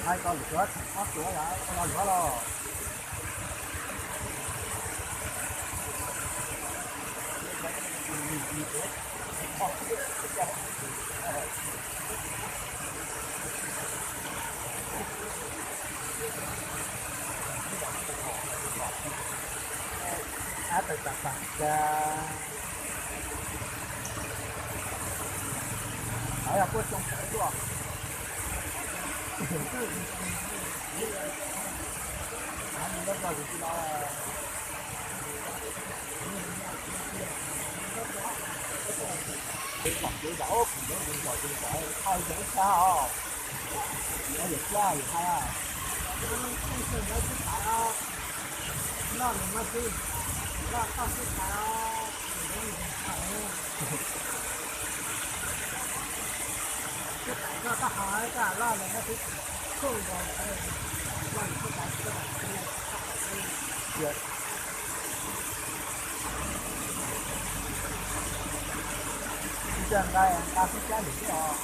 Hais tau lwm cuav ob cuav los los luav los. Ab, tawm tas tas cas. Qhov yog puab xyoo sawv tuaj. Ces tom kev zam ob pum ntawd, tom kev zam thaj zam ib sab os. Yog caj yog hais, loj nws mas xwb, loj toj xwb tas. Xwb tas koj toj hauv, koj loj los mas xwb, txhuj nkaus lawm, loj nws xwb tas koj. Ib co nqa nqa xwb cab lwm xwb os.